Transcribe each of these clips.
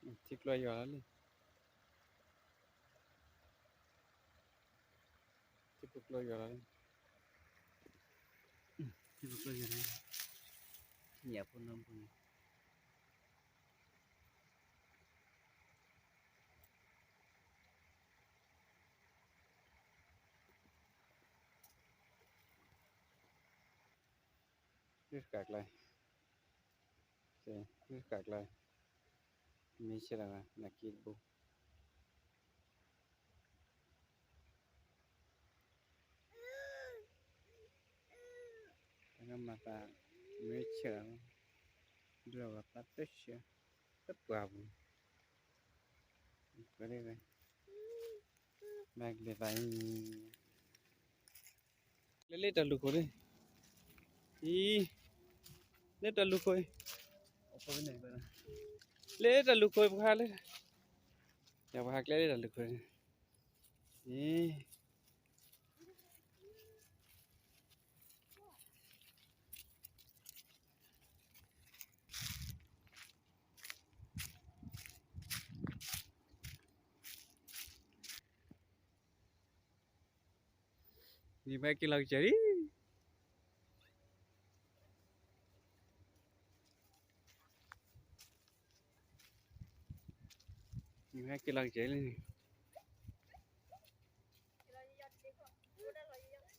ထံကျိယွၤလီၤလံ, ထံဖိကျိယွၤလီၤလံ, ထံဖိကျိယွၤလီၤလံ, ထံဖိကျိယွၤလီၤလံ. လၢတဃာ်ကျါ, လၢတဃာ်ကျါ, မ့ၢ်ဆဲးလီၤနၤက့တဘိ, တၢ်မၤသး, မ့ၢ်ဆဲးလီၤ, ဒုးလီၤဝဲပၢ်တဆဲး, တပှၢ်ပူၤ, ဝဲ, မၤကလဲၤသးအံၤ လၢလၢတၢ်လူၢ်ခိၣ်န့ၣ်, အံၤ, လၢတၢ်လူၢ်ခိၣ်အံၤ, လၢတၢ်လူၢ်ခိၣ်အံၤ ပှၤဟးလၢ, ယပှၤဟးကျဲလၢတၢ်လူၢ်ခိၣ်န့ၣ်, အံၤ နမ့ၢ်က့ၤလီၤကစၢ်လံ, နမ့ၢ်က့ၤလီၤကစၢ်လံန့ၣ် လံ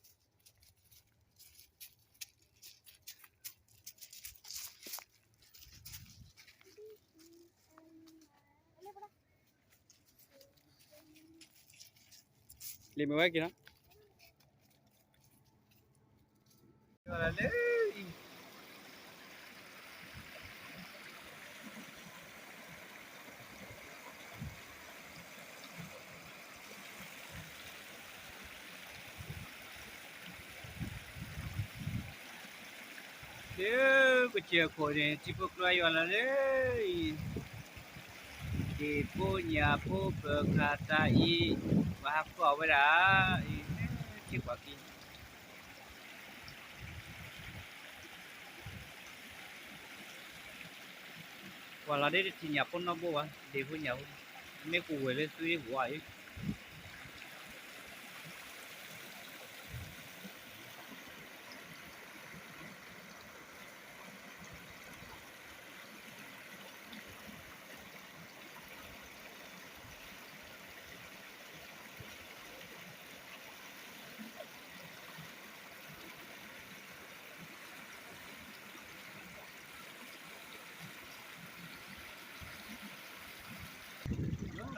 ာ်မ့ၢ်ဝဲက့ၤနီၤ, လၢ လၢကစၢၢ်ခိၣ်န့ၣ် ထံဖိကျိယွၤလီၤလၢအံၤ, ဒ့ၣ်ဖိညၣ်ဖိပၢၤခးတၢ်အံၤ, ပှၤဟးကွၢ်ဝဲဒၣ်အံၤ, ထံပှၤက့ၤ ပှၤလီၤဒ့တထံၣ်ညၣ်ဖိနီတဘိဘၣ်, ဒ့ၣ်ဖိညၣ်ဖိ, မ့ၢ်ကဝဲၤလၢသုဝဲ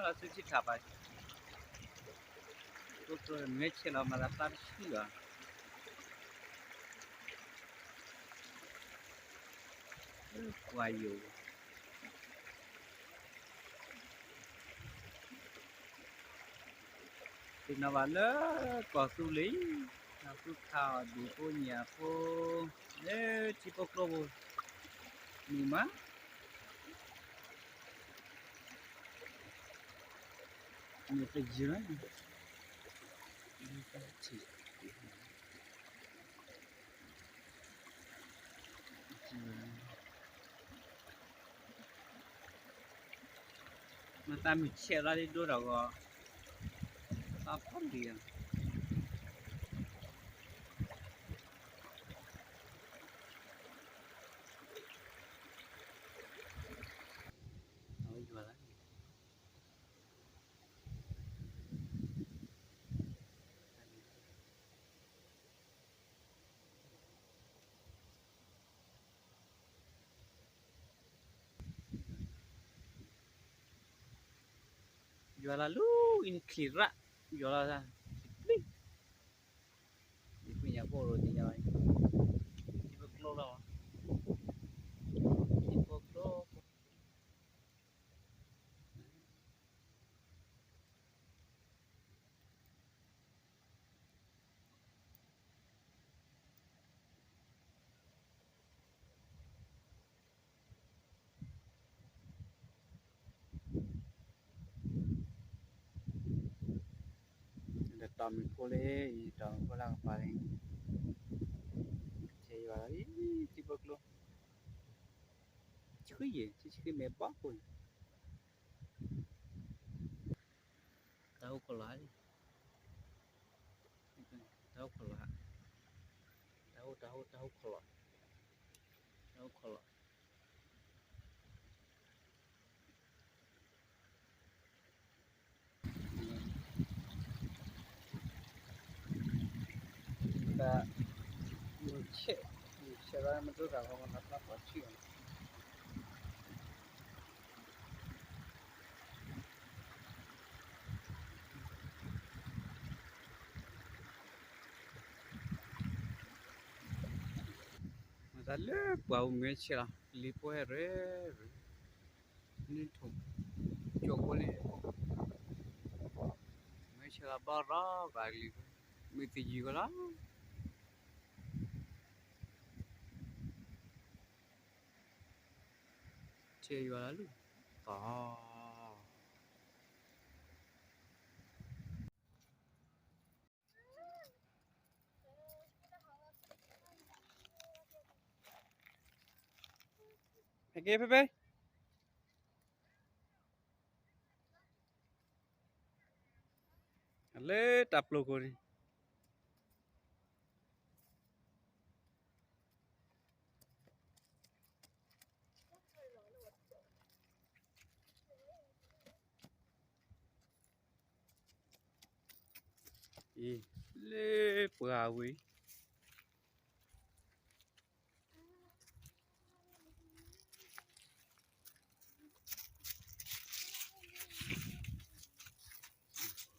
အံၤ သုထံၣ်ထၣ်ဘၣ်, မ့ၢ်ဆဲးလီၤမၤသးပၢ်တဆံလီၤ, ပှၤယိာ် သ့ၣ်နီၣ်ဘၣ်လၢကီၢ်သူလ့ၤ, သူခးအီၤဒ့ၣ်ဖိညၣ်ဖိ, လၢထံဖိကျိဖိ, မုာ်မး, မုာ်ပယုၢ်လီၤန့ၣ်, မၤသးမုၢ်ဆဲးလီၤလံဒိဒီးဂီၤ, သးဖီလံၤ, အဝဲယွၤလၢ ယွၤလၢလူၤအံၤန့ၣ်ချံၣ်ရၣ်, ယွၤလၢ ချံၣ်ပျံၤ, ဒ့ၣ်ဖိညၣ်ဖိရိၤသ့ၣ်ညါ, ထံဖိကျိလီၤ, ထံဖိကျိ ဒီးတီၤမုၢ်ဖိလၢအံၤ တီၤမုၢ်ဖိလၢကပၤလၢ, ကဆဲးယွၤလီၤ, ထံဖိကျိ, ဆှံယဲၢ် ဆှံဆှံမဲာ်ဘီဖိန့ၣ်, တၢ်ဟူခီၣ်လီၤဧါ, တၢ်ဟူခီၣ်လီၤဧါ, တၢ်ဟူ တၢ်ဟူ တၢ်ဟူခီၣ်လီၤ, တၢ်ဟူခီၣ်လီၤ. တၢ်မုၢ်ဆ့ၣ်, မုၢ်ဆ့ၣ်လီၤ မ့ၢ်ဒိတၢ်ဂီၤမး နပျၢ်ပှၤဆံၣ်အီၤ မၤသးလၢပှၢ်ပူၤမ့ၢ်ဆဲးလီၤ, လံာ်ပှဲၤရဲၣ်ရဲၣ်, နထိၣ်, ကၠီၣ်ဖိလံ, မ့ၢ်ဆဲးလီၤဘၣ်ရီဂၤလံ, မ့ၢ်သယုၢ်ကလီၤ, ဆဲးယွၤလၢလူၢ်, ပှၤ ဟဲက့ၤဖဲဖဲ, လၢတၢ်ပျိၤခိၣ်န့ၣ် အံၤ, လၢပှၢ်ဝံၤ, လ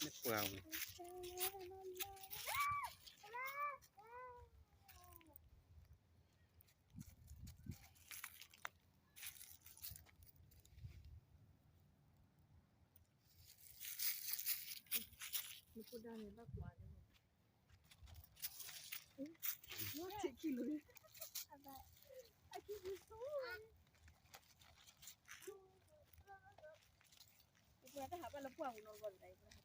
ၢပှၢ်ဝံၤ, နဖိဒါန့ၣ်ဘၣ်ကွၢ်န့ၣ်, ထံၣ်ခံလူၤ, အခံလူၤဆိ, ပှၤတဟးဘၣ်လၢပှၢ်ပူၤနီတဘျီတဂၤအံၤ